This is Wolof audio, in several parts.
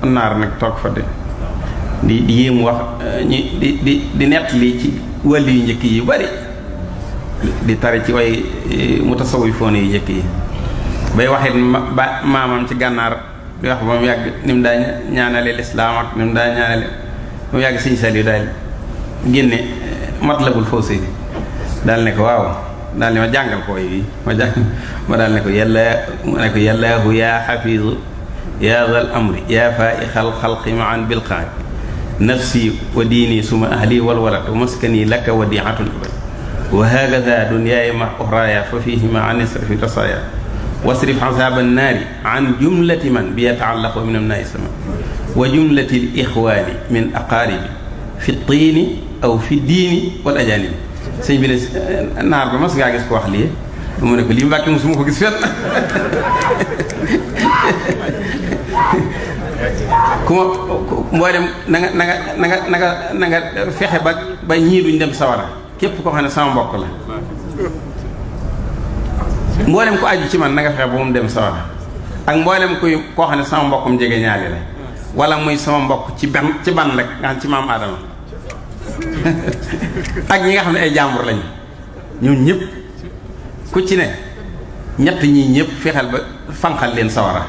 naar nag toog fa di yéem wax ñi di nett li ci wàllu yu njëkk yi bari di tari ci way mutasawwifoon yu njëkk yi bay waxit maamam ci gànnaar di wax ba mu yàgg ni mu daa ñaanale lislaam ak ni mu daa ñaanale ba mu yàgg Sëñ Saliou daal génne Matlabul Fawzayni daal ne ko waaw daal ne ma jàngal ko yi ma daal ne ko yàllaahu yaa xafiizu yaa zal amri yaa faa'ixal xalqi ma'an bil qaari nafsi wa diini suma ahli wal walad wa maskani laka wadi'atun abad wa hakaza dunyaaya ma uxraaya fa fiihima an isrifi tasaaya wasrif azaaba naari an jumlati man bi yataallaqu min amnaai sama wa jumlati l ixwaani min aqaaribi fi tiini aw fi diini wal ajaanibi sëñ bi ne naar ba mas ngaa gis ko wax lii mu ne ko lii Mbàkke musuma ko gis fenn ku ma mboolem na nga fexe ba ñii duñ dem sawara képp koo xam ne sama mbokk la mboolem ko aju ci man na nga fexe ba mu dem sawara ak mboolem koo xam ne sama mbokkum jege ñaali la wala muy sama mbokk ci ban rek nga xam ci maam Adama ak ñi nga xam ne ay jàmbur lañu ñun ñëpp ku ci ne ñett ñii ñëpp fexeel ba fanqal leen sawara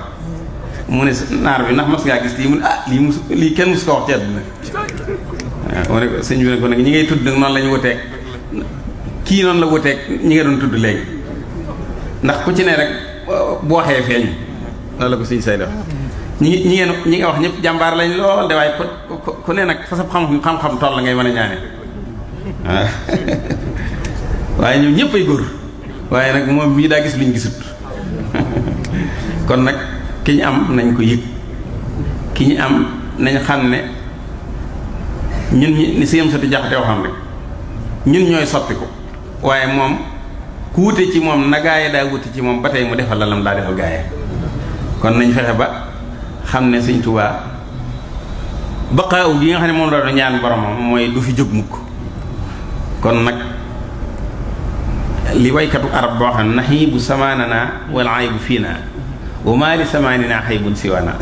mu ne naar bi ndax mas ngaa gis lii mu ne lii kenn mus ko wax ci àdduna waaw mu ne ko sëñ bi ne ko nag ñi ngay tudd noonu la ñu wuteeg kii noonu la wuteeg ñi nga doon tudd léegi ndax ku ci ne rek bu waxee feeñ loolu la ko sëñ say def ñi nga wax ñëpp jàmbaar lañ lool de waaye ku ne nag fa sa xam-xam toll la ngay mën a ñaane waaw waaye ñoom ñëpp ay góor waaye nag moom mii daa gis luñ gisut kon nag ki ñu am nañ ko yëg ki ñu am nañ xam ne ñun ni si yam soti jaxate waxam rek ñun ñooy soppi ko waaye moom ku wute ci moom na gaaye daa wute ci moom ba tey mu defal la lam daa defal gaaye kon nañ fexe ba xam ne Sëñ Tuubaa baqaaw gi nga xam ne moom la doon ñaan boromam mooy du fi jóg mukk kon nag li waykatu arab boo xam ne naxiibu samaanana wal aybu fiina wa maa li samaanina xaybun siwana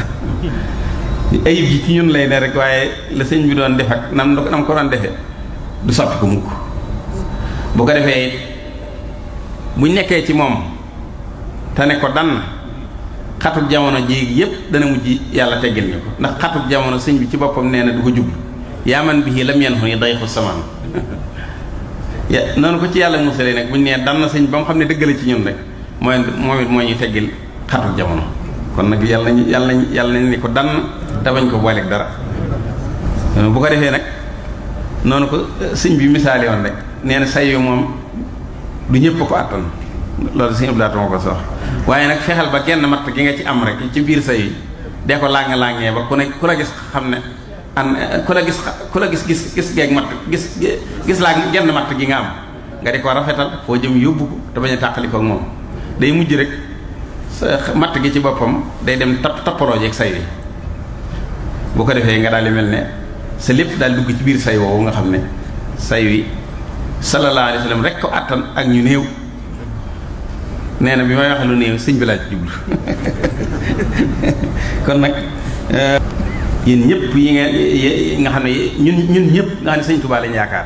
ayib gi ci ñun lay ne rek waaye la sëñ bi doon def ak nam ko doon defee du soppi ko mukk bu ko defee buñ nekkee ci moom te ne ko dann xatuk jamono ji yépp dana mujj yàlla teggil ñu ko ndax xatuk jamono sëñ bi ci boppam nee na du ko jublu yaa man bihi lam yanhu ni dayxu samaan noonu ko ci yàlla musalee nag buñ nee dann sëñ ba mu xam ne dëgg la ci ñun rek moom it moo ñuy teggil xatuk jamono kon nag yàlla nañ ni ko dann te bañ ko booleeg dara bu ko defee nag noonu ko sëñ bi misaale woon rek nee na say yu moom du ñëpp ko àttan loolu sëñ Abdou Lahad moo ko sox waaye nag fexeel ba genn matt gi nga ci am rek ci biir say yi dee ko làng-làngee ba ku la gis xam ne ku la gis geeg matt gis laa genn matt gi nga am nga di ko rafetal foo jëm yóbbu ko te bañ a tàqali ko moom day mujj rek sa matt gi ci boppam day dem tappaloo jeeg say bi bu ko defee nga daal di mel ne sa lépp daal dugg ci biir say woowu nga xam ne say wi sallallahu alayhi wa sallam rek ko àttan ak ñu néew nee na bi may wax lu néew sëñ bi laa ci jublu kon nag yéen ñëpp yi nga xam ne ñun ñëpp nga xam ne sëñ Tuubaa lañ yaakaar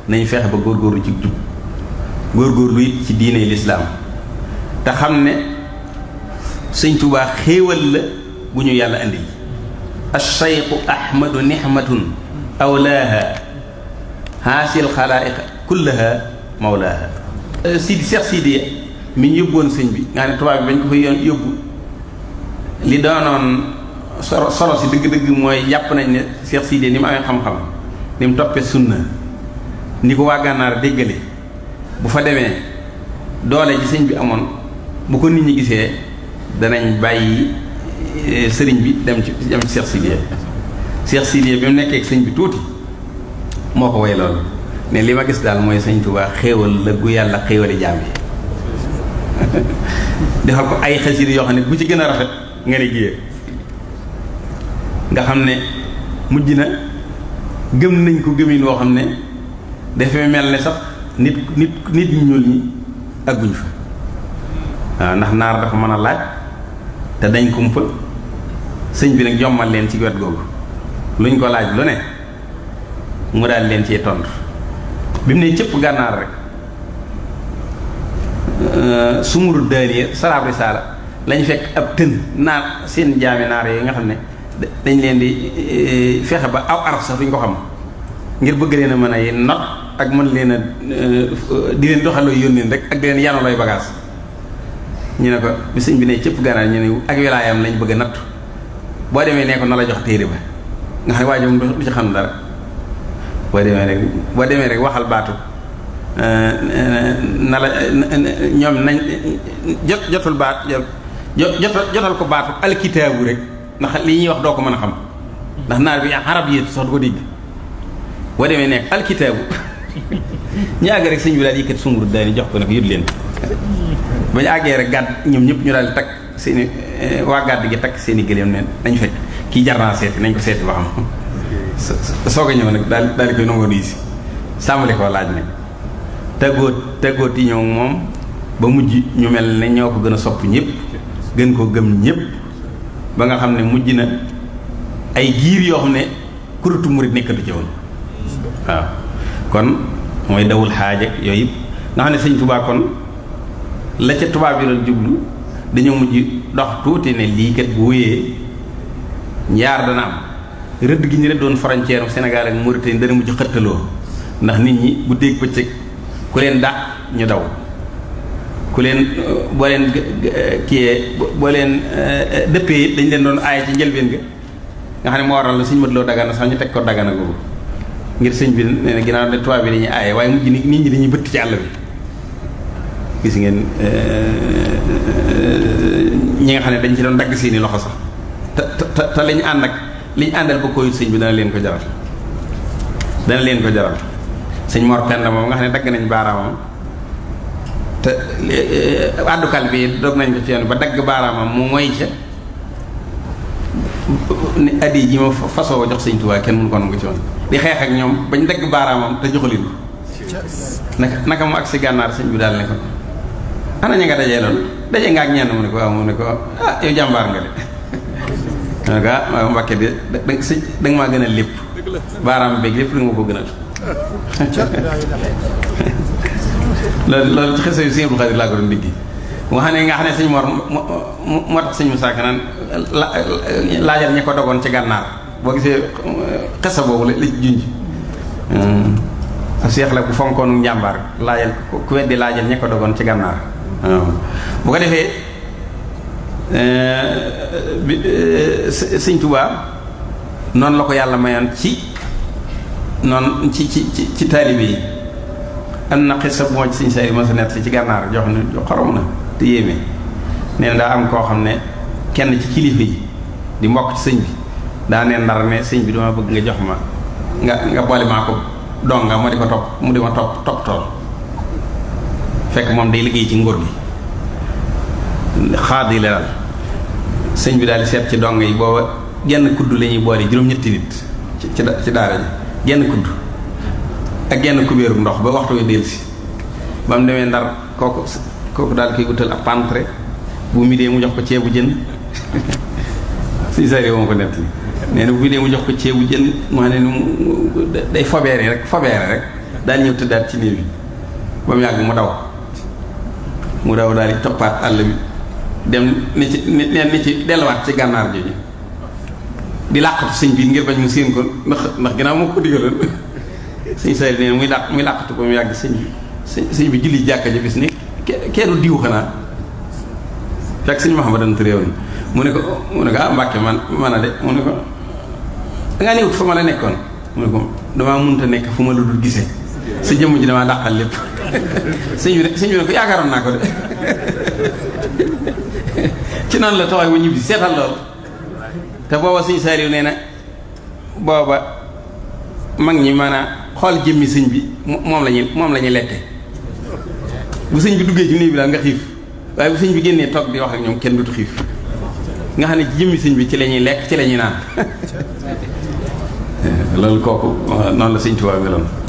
nañ fexe ba góorgóorlu ci jub góorgóorlu it ci diine lislaam te xam ne sëñ Tuubaa xéewal la bu ñu yàlla andi ash-shaykhu ahmadu nihmatun awlaaha haasil xalaa'iqa kullaha mawlaaha Seex Sidi mi ñu yóbboon sëñ bi nga xam ne tubaab bi bañ ko fa yóbbu li doonoon solo si dëgg-dëgg mooy jàpp nañ ne Seex Sidi ni mu amee xam-xam ni mu toppee sunna ni ko waa Gànnaar déggale bu fa demee doole ji sëñ bi amoon bu ko nit ñi gisee danañ bàyyi sëriñ bi dem ci Seex Sidi Seex Sidi bi mu nekkee ak sëñ bi tuuti moo ko way loolu ne li ma gis daal mooy sëñ Tuubaa xéewal la gu yàlla xéewali jaam yi defal ko ay xasida yoo xam ne bu ci gën a rafet nga ne giyee nga xam ne mujj na gëm nañ ko gëmin woo xam ne dafay mel ne sax nit ñu ñuul ñi agguñ fa waaw ndax naar dafa mën a laaj te dañ kumpa sëñ bi nag jommal leen ci wet googu luñ ko laaj lu ne mu daal leen cee tontu bi mu ne cëpp gànnaar rek sumuru daaliya saraab risaala lañ fekk ab tën naar seen jaami naar yooyu nga xam ne dañ leen di fexe ba aw araf sax duñ ko xam ngir bëgg leen a mën a not ak mën leen a di leen doxaloo yónneen rek ak di leen yanu lay bagage ñu ne ko bi sëñ bi ne cëpp gànnaar ñu ne ak wilaayam lañ bëgg a nattu boo demee nee ko na la jox téere ba nga xam ne waa jom du ci xam dara boo demee rek waxal baatu na la ñoom nañ jotul baat jotal ko baatu alkitaabu rek ndax li ñuy wax doo ko mën a xam ndax naar bi arab yi sax du ko dégg boo demee nekk alkitaabu ñu àgg rek sëñ bi daal yëkkat sunguru daani jox ko ne ko yët leen ba ñu àggee rek gàdd ñoom ñëpp ñu daal di takk seeni waa gàdd gi takk seeni gëléem ne nañ fekk kii jar naa seeti nañ ko seeti ba xam soog a ñëw nag daal di koy nangoo nuyu si sàmmali ko laaj nag tëggooti ñëw moom ba mujj ñu mel ne ñoo ko gën a sopp ñëpp gën koo gëm ñëpp ba nga xam ne mujj na ay giir yoo xam ne kurutu murit nekkatu ci woon waaw kon mooy dawul xaaja yooyu yëpp nga xam ne sëñ Tuubaa kon la ca tubaab yi doon jublu dañoo mujj dox tuuti ne lii kat bu wéyee ñaar dana am rëdd gi ñu rëddoon frontière Sénégal ak Mauritanie dana mujj xëttaloo ndax nit ñi bu dégg bëccëg ku leen dàq ñu daw ku leen boo leen kiyee boo leen dëppee it dañ leen doon aaye ci njëlbeen ga nga xam ne moo waral la suñu mëtloo dagana sax ñu teg ko dagana googu ngir sëñ bi nee na ginnaaw de tubaab bi dañuy aaye waaye mujj nit ñi dañuy bëtt ci àll bi gis ngeen ñi nga xam ne dañ ci doon dagg seeni loxo sax te lañu ànd ak liñ àndal ba koy sëñ bi dana leen ko jaral sëñ Mor Penda moom nga xam ne dagg nañ baaraamam te àddukal bi dog nañ ko ci yoon ba dagg baaraamam mu moy ca ni addi ji ma fasoo jox sëñ Tuubaa kenn mënu ko nangu ci woon di xeex ak ñoom bañ dagg baaraamam te joxalin naka mu agsi gànnaar sëñ bi daal ne ko ana ña nga dajee loolu daje nga ak ñenn mu ne ko waaw mu ne ko ah yow jàmbaar nga de ma ne ko ah Mbàkke de danga maa gën a lépp baaraam beeg lépp da nga ma ko gënal loolu ci xese yu sëñ Abdou Khadir laa ko doon digg nga xam ne sëñ Mor moo tax sëñ Musaa Ka naan laajal ñi ko dogoon ci gànnaar boo gisee xesa boobu la ci junj seex la bu fonkoonu njàmbaar laajal ku weddi laajal ñi ko dogoon ci gànnaar bu ko defee sëñ Tuubaa noonu la ko yàlla mayoon ci taalibe yi am na xisa bu ma ci sëñ Saaliw ma sa nett ci gànnaar jox ne xorom na te yéeme nee na daa am koo xam ne kenn ci kilifa yi di mbokk ci sëñ bi daa ne ndar ne sëñ bi dama bëgg nga jox ma nga boole maa ko donga ma di ko topp mu di ma topp tool fekk moom day liggéey ci nguur gi xaad yi leeral sëñ bi daal di seet ci donga yi booba genn kudd la ñuy boole juróom-ñetti nit ci daara ji genn kudd ak genn kubéeru ndox ba waxtu wi dellusi ba mu demee ndar kooku daal koy wutal ab pantre bu midee mu jox ko ceebu jën suñu sari moom ko nett nee na bu midee mu jox ko ceebu jën moo xam ne day fobeere rek daal ñëw tëddaat ci néeg bi ba mu yàgg mu daw daal di toppaat àll bi dem ni ci delluwaat ci gànnaar jooju di làqatu sëñ bi ngir bañ mu séen ko ndax ginnaaw moo ko digaloon sëñ sari nee na muy làqatu ba mu yàgg sëñ bi julli jàkka ji bis ni keeru diw xanaa fekk sëñ Mouhamadou réew mu ne ko ah Mbàkke man a de mu ne ko dangaa néewut fa ma la nekkoon mu ne ko damaa mënta nekk fu ma la dul gisee sa jëmm ji damaa dàqal lépp sëñ bi ne ko yaakaaroon naa ko de ci noonu la tawaay ba ñibbi seetal lool te booba sëñ Saaliw nee na booba mag ñi maanaam xool jëmmi sëñ bi moom la ñuy lekke bu sëñ bi duggee ci néeg bi daal nga xiif waaye bu sëñ bi génnee toog di wax ak ñoom kenn dutu xiif nga xam ne ci jëmmi sëñ bi ci la ñuy lekk ci la ñuy naan loolu kooku noonu la sëñ Tuubaa meloon